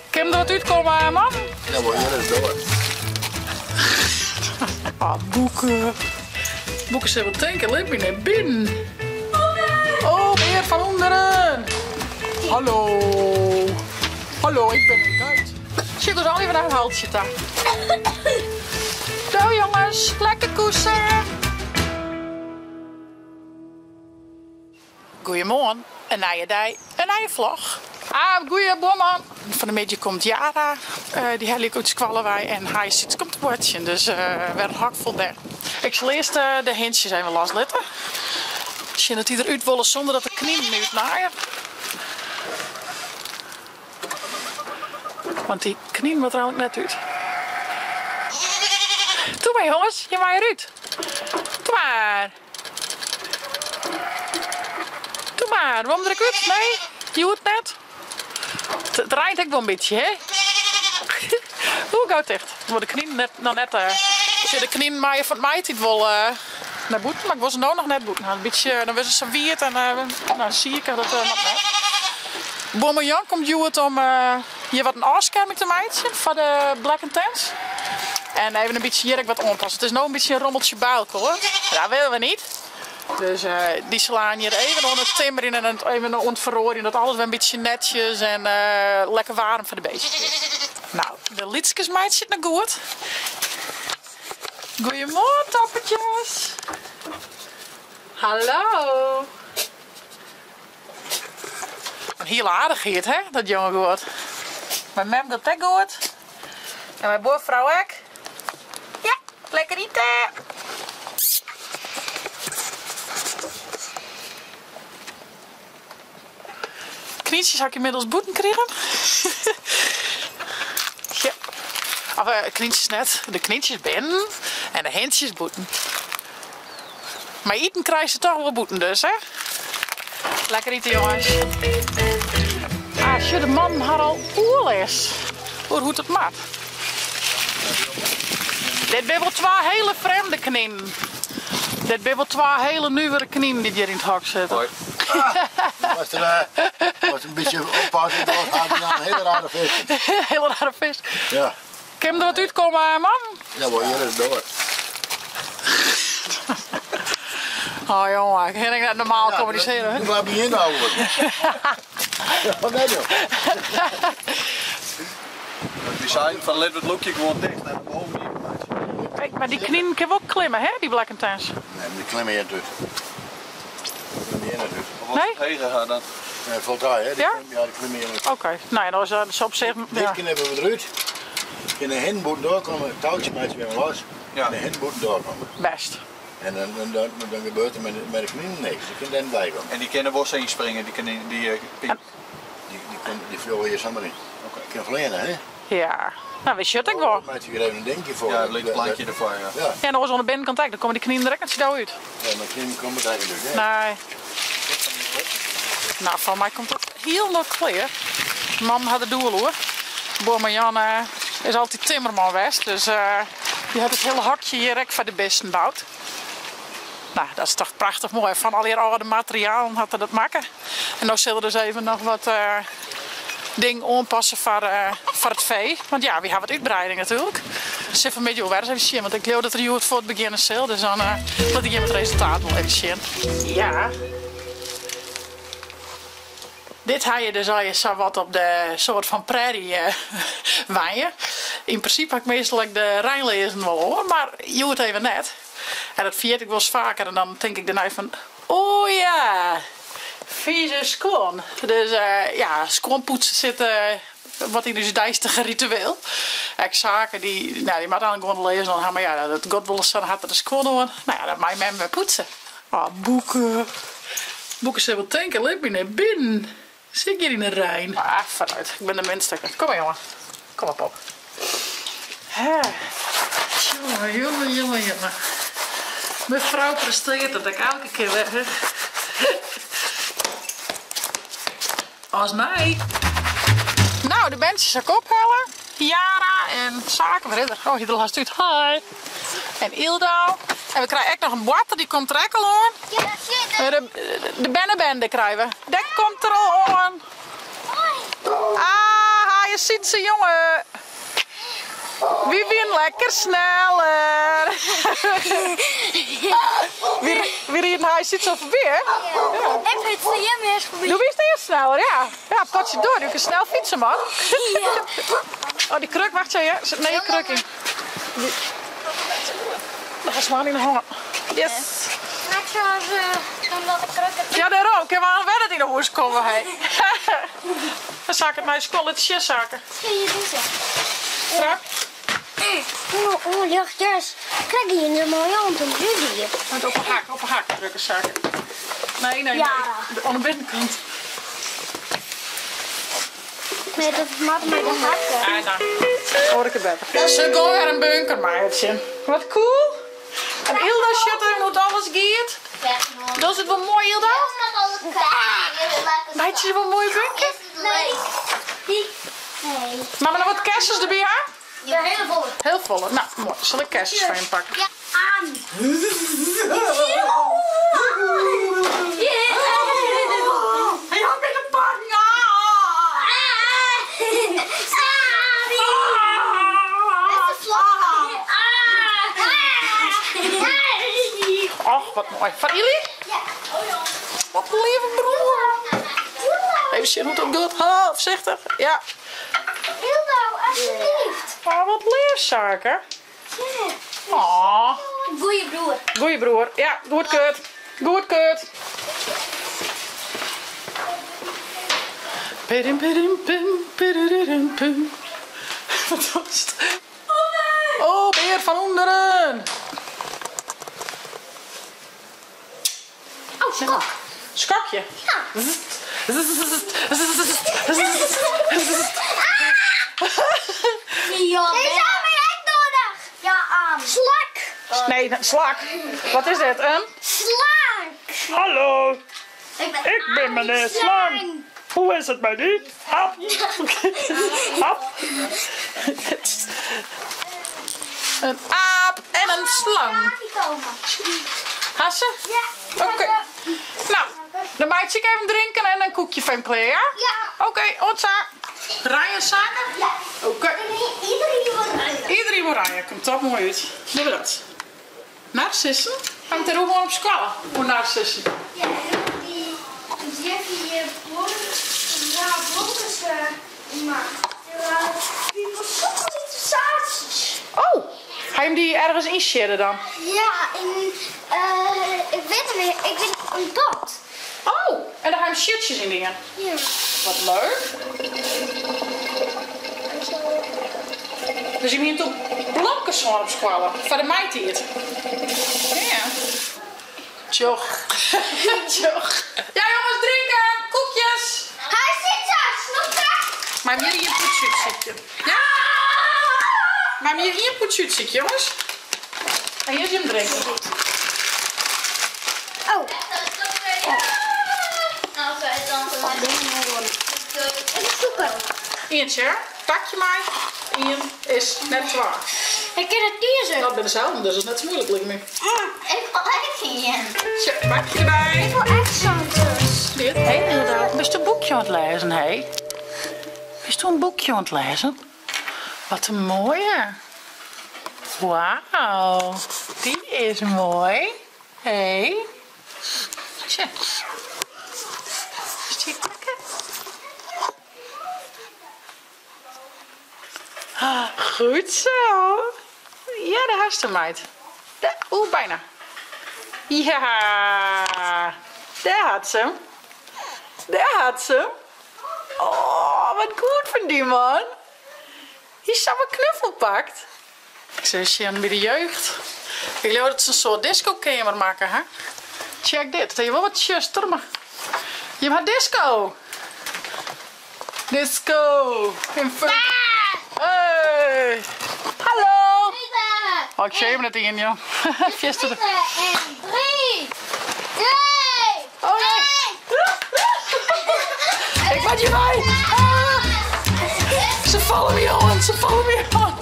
Kin der wat útkomme, man? Ja, wol, hjir is doar. Ah, boeken. Boeken sil wol tinke, lit my net binnen. Oh, menear Van Onderen. Hallo. Hallo, ik bin in guit. Sjoch ús allegear nei in haltsje ta. Do jonges, lekker koesen. Goeiemoarn, in nije dei, in nije vlog. Ah, goeie buorman. Fan 'e middei komt Yara, dy helje ik út skoalle wei en hy sit komt te boartsjen, dus wer in hok fol bern. Ik sil earst de hintsjes even loslitte. Sjen dat dy der út wolle sûnder dat de kninen útnaaie. Want dy kninen moat der eigentlik net út. Toe mar jonges, je meie derút. Toe mar. Toe mar, wol der ek út? Nee? Hjoed net? It reint ek wol in bytsje, hè? Oeh, gau ticht. Wol de kninen net, noch net. Sjoch, de kninen meie fan 't maitiid wol nei bûten, mar ik wol se no noch net bûten ha. In bytsje, dan wurde se sa wiet en no, siik en dat moat net. Buorman Jan komt hjoed om hjir wat in ôfskerming te meitsjen foar de Black and Tans. En even in bytsje hjir ek wat oanpasse. It is no in bytsje in rommeltsje by elkoar. Dat willen we niet. Dus dy slaan hjir even oan it timmerjen en even oan it feroarjen dat alles wer in bytsje netsjes en lekker waarm foar de beestjes is. Nou, de lytskes meitsje it noch goed. Goeiemoarn toppertjes. Hallo. In hiele aardichheid, hè, dat jonge goed. Mei mem giet ek goed. En mei buorfrou ek. Ja, lekker ite! Knyntsjes ha ik ynmiddels bûten krigen. Ja. Of eh, knyntsjes net. De knyntsjes binnen en de hintsjes bûten. Mar iten krije se toch wol bûten dus, hè? Lekker ite, jonges. Ah, sjoch, de mannen ha al oerlis oer hoe't it moat. Dit binne wol twa hele frjemde kninen. Dit binne wol twa hele nuvere kninen dy't hjir yn it hok sitte. Hoi. Moatst der moatst in bytsje oppasse, oars hat hy in hele rare fisk. Hele rare fisk. Ja. Kin der wat útkomme, man? Ja, wol, hjir is doar. Oh jonge, kin ik net normaal kommunisearje? Ja, waar begin nou oer? Wat net joh? Wy seinen fan lit it lûkje gewoan ticht en boven iepen meitsje. Hey, mar dy kninen kinne wol klimme, hè, dy Black and Tans? Nee, mar dy klimme hjir net út. Klimme hjir net út. Nee? Wat heger ha dan? Nee, falt hy, hè? Ja? Ja, dy klimme hjir net. Oké, no ja, dan is dat op sich. Dit knippe we derút. Kin de hin bûten doorkomme, it toutsje meitsje we even los. Ja. En de hin bûten doorkomme. Bêst. En dan, dan, dan, dan gebeurt der mei de kninen niks. Dy kinne dêr net by komme. En dy kinne wol sa ynspringe, dy kninen, dy pink. Dy, dy, kom, dy fleane hjir samar yn. Oké. Kin fleane, hè? Ja, no wy sjocht ek wol. Meitsje ik der even in dinkje foar. Ja, in lyts plankje derfoar, ja. Ja. Ja, en oars oan de binnenkant ek, dan komme dy kninen der ek net sa gau út. Ja, mar kninen komme der ek net út, hè? Nee. No, foar my komt dat hielendal klear. Mannen ha der doel oer. Buorman Jan is altyd timmerman west, dus dy hat it hiele hokje hjir ek foar de bisten boud. No, dat is toch prachtich moai. Fan allegear âlde materialen hat er dat makke. En no sil er dus even noch wat dingen oanpasse foar foar it fee. Want ja, wy ha wat útbreiding natuerlik. Sil fan 'e middei wol wer ris even sjen, want ik leau dat er hjoed fuort begjinne sil. Dus dan lit ik jim it resultaat wol even sjen. Ja. Dit ha je dus as je sa wat op de soart fan prairie wenje. Yn prinsipe ha ik meastal ek de reinleazen wol oan, mar hjoed even net. En dat ferjit ik wolris faker en dan tink ik dêrnei fan o ja, fize skuon. Dus ja, skuonpoetse sit wat yn ús deistige ritueel. Ek saken dy, no, dy moat eigentlik gewoan de leazen oan ha, mar ja, dat giet wolris sa, dan hat er de skuon oan. No ja, dan mei mem wer poetse. Oh, Boeke. Boeke sil wol tinke, lit my net binnen. Sit ik hjir yn de rein. Ah, foarút. Ik bin de minste. Kom mar, jonge. Kom op, op. Hè. Jonge, jonge, jonge, jonge. Mefrou presteart it ek elke kear wer, hè. As nij. Nou, de berntsjes ha ik ophelle. Yara en Sake, wêr is er? Oh, hy der al hast út. Hi. En Ildau. En we krije ek noch in boarter, dy komt der ek al oan. De, de bernebende krije we. Dêr komt er al oan. Ah, hi. Haije Sytse jonge. Wy wienen lekker sneller. Wy rieden Haije Sytse al foarby, hè? Ja. Ik fytste jim earst foarby. Do wiest earst sneller, ja. Ja, potsje door, do kinst snel fytse, man. Ja. Oh, dy kruk, wacht even, der sit in nije kruk yn. Noch in swan yn de hân. Yes. Net zoals omdat de krukken. Ja, dêrom. Kin we wer net yn 'e hûs komme, hè. Dan sakket mei skoalle tsjinsakken. Strak. Oh, oh, ljochtjes. Krek hier er moai oan te duwen. Want op 'e hak, op 'e hak drukke zakken. Nee, nee, Ja. nee. Oan de binnenkant. Nee, dat moat mei de hakken. Ah, nou. Hoor ik het better. Ze gaan weer een bunker meitsjen. Wat cool. En Hilda sjocht even hoe't alles giet. Dat is it wol moai, Hilda? Meitsje se wol in moaie bunker? Nee. Nee. Moatte we noch wat kessens derby ha? Ja, hiel folle. Hiel folle. Nou, moai. Sil ik kessens foar jim pakke? Ja. Aan. Hy hat my te pakken. Och, wat moai. Foar Ily? Wat in leave broer. Even sjen hoe't dat giet. Oh, foarsichtich. Ja. Alsjeblieft. Oh, wat leaf, Sake. Oh. Goeie broer. Goeie broer. Ja, goedkeurd. Goedkeurd. Pirim, pirim, pim, piririm, pim. Wat was het? Oh, beer van onderen. Oh, skok. Skokje? Ja. Ja, Deze heb ik echt nodig. Ja, aan. Slak. Nee, een slak. Wat is dit? Een? Slang. Hallo, Ik ben, ik ben meneer Slang. Hoe is it mei dy? Hap. Hap. Een aap en een slang. Die komen. Hasse? Ja. Oké. Nou, dan meitsje ik even drinken en een koekje van klear, ja? Ja. Oké, otsa. Rijen zaken? Ja. Oké. Iedereen wil rijden. Iedereen wil rijden. Komt dat mooi uit. Doen we dat. Narcissen? Hangt er ook gewoon op skoalle? Hoe narcissen? Ja, en die Jeffy je broer, ja, broers maakt. Die zaadjes. Oh, ga je hem die ergens insheren dan? Ja, in, ik weet het niet, ik weet een pot. Oh, en daar ga je hem shirtjes in dingen. Ja. Wat leuk. En zo. Dus je moet ook blokjes gewoon op skoalle. Foar de maitiid. Ja. Tjoch. Tjoch. Ja jongens, drinken. Koekjes. Hij zit daar, snap je? Maar hier in poetsje. Ja? Maar hier in poetsje, jongens. En hier is hem drinken. Oh. Ik zoek het. Eentje, pak je maar. Eén is net zwaar. Ik ken het kiezen. Dat ben dezelfde, dus dat is net zo moeilijk, lijkt me. Ik wil echt geen. Tja, bakje erbij. Ik wil echt zo'n tus. Dit. Hé, Hilda, bist een boekje aan het lezen, hé? Bist u een boekje aan het lezen? Wat een mooie. Wauw, die is mooi. Hé. Tja. Is die lekker? Ah, goed zo. Ja, daar is de meid. Daar, oeh, bijna. Ja, daar had ze hem. Daar had ze hem. Oh, wat goed van die man. Die is een knuffel pakt. Ik zei, Sjen, bij de jeugd. Ik geloof dat ze een soort discokamer maken, hè? Check dit. Dat je wel wat tjuster, maar je hebt disco. Disco. In funk. Hey. Hallo. Oh, ik zie hem net in, joh. Fiesta. 3, 2, Oh nee. Ik maak je bij. Ah. Ze vallen me aan. Ze vallen me aan.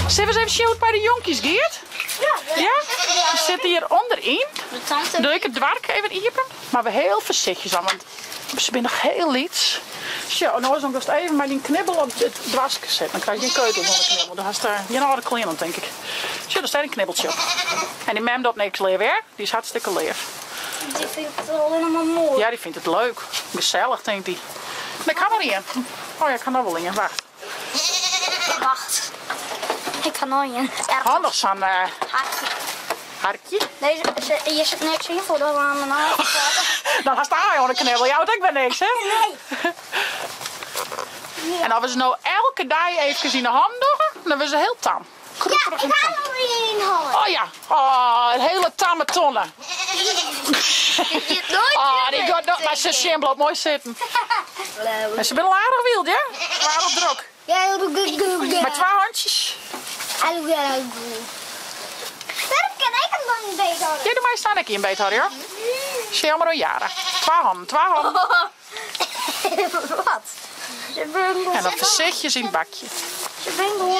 Zullen we eens even zien hoe het bij de jonkies gaat? Ja. Ja? Ze zitten hier onderin. De tante. Doe ik het dwark even iepen? Maar we heel voorzichtig aan, want ze zijn nog heel iets. Sjoch, en oars dan giest even mei dyn knibbel op it doaske sitten. Dan krijst gjin keutels oan de knibbel. Do hast gjin âlde klean oan, tink ik. Sjoch, dêr stiet in knibbeltsje op. En dy mem docht niks, leaf, hear. Dy is hartstikke leaf. Dy fynt it allinnich mar moai. Ja, dy fynt it leuk. Gesellich, tinkt dy. Nee, ik ha noch ien. Oh ja, ik ha noch wol ien. Wacht. Wacht. Ik ha noch ien. Handich sa'n Harkje. Harkje? Nee, hjir sit niks yn foar de aan de Dan hast aai oan de knibbel. Jout ek wer niks, hè? Nee. En as we se no elke dei eefkes yn de hannen dogge, dan wurde se hiel tam. Ja, ik ha al ien yn hân. Oh ja, oh, in hele tamme tonne. Dit nooit Oh, die gaat nog, maar ze zien blijft mooi zitten. En ze zijn al aardig wild, ja? Aardig druk. Met twee handjes. Waarom kan ik hem dan niet beet houden? Ja, doe mij staan ik in beet houden, hoor. Zie je maar een jaren. Twee handen, twee handen. Wat? En dan voorzichtjes in het bakje.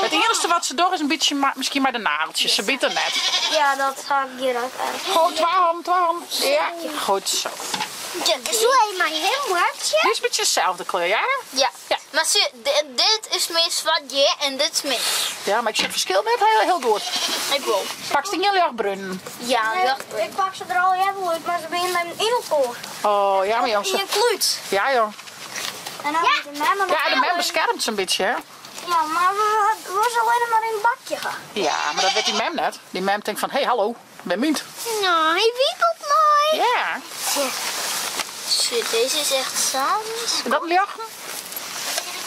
Het enige wat ze doen is een beetje misschien maar de nageltjes. Ze biedt er net. Ja, dat ga ik hier ook uit. Gewoon twee handen, twee handen. Ja, goed zo. Zo helemaal heel hartje. Dit is een beetje dezelfde kleur, ja? Ja. Ja. Maar zie, dit is meer zwart en dit is meer. Ja, maar ik zie het verschil net heel, heel goed. Ik wel. Pak ze in jullie bruin. Ja, Nee, ik pak ze er al even uit, maar ze zijn in elkaar. Oh, ja, maar jongens. In een kluut. Ja, joh. En dan ja. de mem Ja, de mem beschermt ze een beetje, hè? Ja, maar we was alleen maar in het bakje gaan. Ja, maar dat weet die mem net. Die mem denkt van, hé, hey, hallo, ik ben Mient. Nou, hij wiebelt mooi. Ja. Shit, deze is echt samen. Is dat een jachten?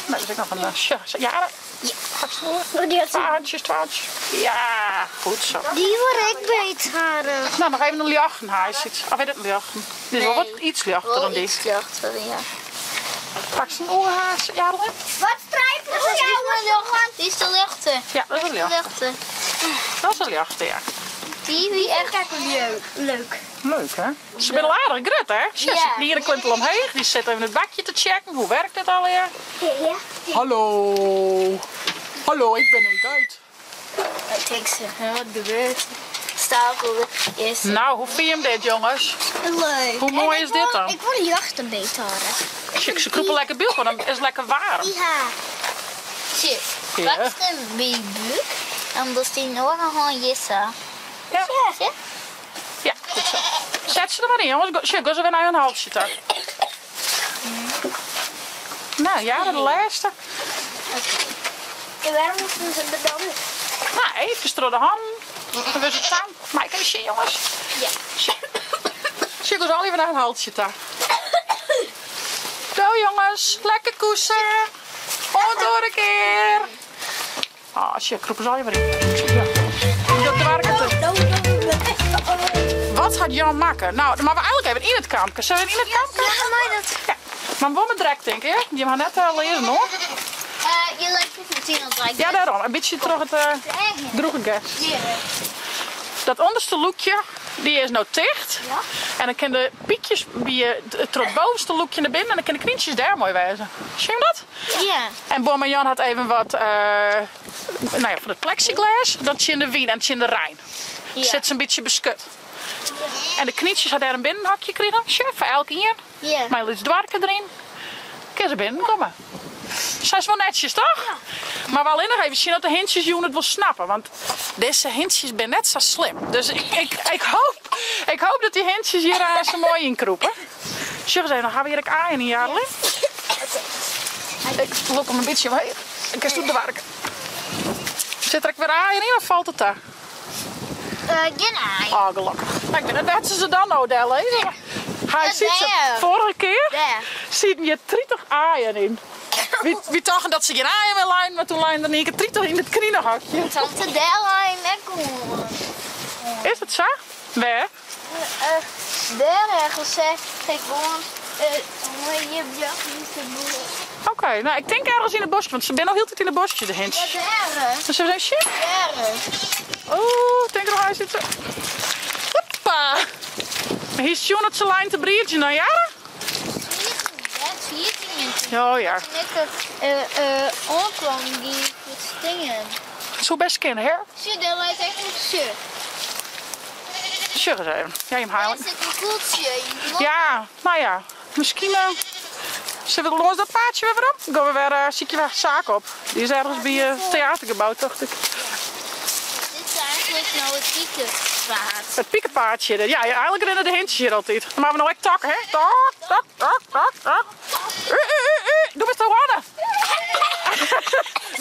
Nee, dat is ook nog een... Ja, ja. Ja. Pak ze door. Twee handjes, twee handjes. Ja, goed zo. Die word ik beter. Nou, nog even een jachten. Hij zit. Of weet het een jachten? Dit is wel wat iets lichter Wel dan die. iets lichter, ja. Pak ze een oorhaas, ja, Wat strijpen Dat is de lichte. Die is de lichte. Ja, dat is een De lichte. lichte. Dat is een lichte, ja. Die wie echt leuk. Leuk. Leuk, hè? Ze zijn al aardig grut, hè? Ja. Ja. Die ene klimt al omheen. Die zit even in het bakje te checken. Hoe werkt dit alweer? Ja. Hallo. Hallo, ik ben een geit. Ik denk ze, wat gebeurt? Stapel is Nou, hoe vind je hem dit, jongens? Leuk. Hoe mooi En is ik dit wil- dan? Ik wil die jachten beter houden. Ze, ze kroepen lekker biel, want dan is het lekker warm. Ja. Shit. Ja. Wat is een buik? En dat is die nog gewoon jissa. Ja. Ja. Ja, goed zo. Zet ze er maar in, jongens. Go- Sjoe, go ze weer naar hun halsje toe. Nou ja, de laatste. En waarom moeten ze er dan? Nou, even door de handen. Dan weer ze staan. Maar ik even zien, jongens. Ja. Sjoe, go ze al even naar hun halsje toe. Zo, jongens. Lekker koesen. Tot door een keer. Ah, oh, shit, kroepen ze al even in. Ja. Dat werkt het. Wat gaat Jan maken? Nou, maar we eigenlijk even in het kampje. Zullen we in het kampje? Ja, maar dat. Ja. Maar we direct, denk ik. hè? Die gaan net leren, hoor. Je lijkt het meteen al direct. Ja, daarom. Een beetje terug het droege gas. Ja. Dat onderste loekje, die is nou dicht. Ja. En dan kunnen de piekjes die je het het bovenste loekje naar binnen en dan kunnen de knietjes daar mooi wezen. Zie je dat? Ja. En Bom en Jan had even wat nou ja, van het plexiglas. Dat is in de Wien en het is in de Rijn. Ja. Zit ze een beetje beschut. En de knietjes had daar een binnenhakje gekregen. Chef, voor elk een. Ja. Maar iets dwarken erin. Kun ze binnenkomen. Zijn ze wel netjes, toch? Maar wel nog even zien dat de hintjes joen het wel snappen. Want deze hintjes zijn net zo slim. Dus ik, ik, ik, hoop, ik hoop dat die hintjes hier zo mooi in kroepen. Zullen we eens even, dan gaan we hier ook aaien in Jarlin. Ik loop hem een beetje omheen. Ik kan de werken. Zit er ook weer aaien in of valt het daar? Geen aai. Oh, gelukkig. Nou, ik ben net dat ze ze dan nou daar lezen. Hij Ja, ziet ze daar. vorige keer Daar. zitten je 30 aaien in. Wie, wie dachten dat ze geen aaien meer lijnen, maar toen lijnen er in één keer 30 in het knienenhakje. Tante daar en kom. Is het zo? Waar? Daar ergens zeg ik gewoon. Je hebt niet te boer. Oké, nou ik denk ergens in het bosje, want ze zijn al heel tijd in het bosje, de Ja, hintjes. daar. Dus ze zijn shit. Daar. Oh, ik denk er nog hij zit. Hoppa! Maar hier is John het zijn lijn te briertje, nou ja? Ja, Oh ja, Toen ik aankwam, die het stingen. het zou best kennen, hè? Zie, daar lijkt echt een shirt. Sure eens even. Jij hem Daar halen. zit een koeltje in. Ja, nou ja. Misschien. Sille we lâns dat paadsje wer werom? Dan gean we wer eh, sykje wer saak op. Dy is ergens by it teatergebou, tocht ik. Dit is eigenlijk no it pikepaad. It pikepaadje. Ja, eigenlijk rinne de hintsjes hjir altyd. Dan moatte we no ek tokke, hè? Tok, tok, tok, tok, tok. U, u, u, u. Doe bist de hoanne.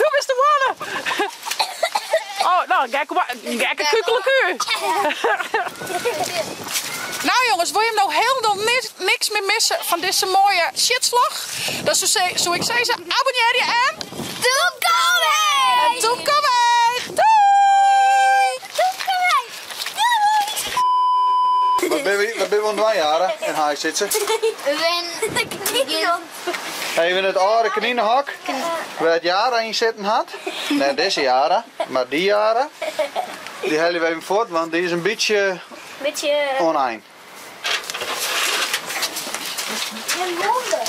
Doe bist de hoanne. Oh, no, gekke, gekke kukeleku. Nou jongens, wol jim no hielendal niks mear misse fan dizze moaie sjitsvlog? Dan soe ik sizze, abonnearje en... Tûmke omheech! En tûmke omheech! Doei! Tûmke omheech! Doei! Wat binne we, wat binne we oan it dwaan, Jara en Haai Sytse? We binne Even it âlde kaninehok wêr't Jara yn sitten hat. Net dizze Jara, mar dy Jara. Dy helje we even fuort, want dy is in bytsje Bytsje. oan ein. In wûnder.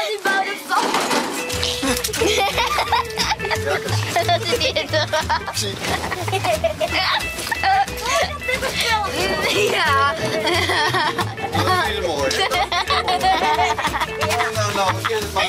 Die bouwde vast. Dat is eerder. Ja. Dat is moai. Nou, nou, nou, it mar.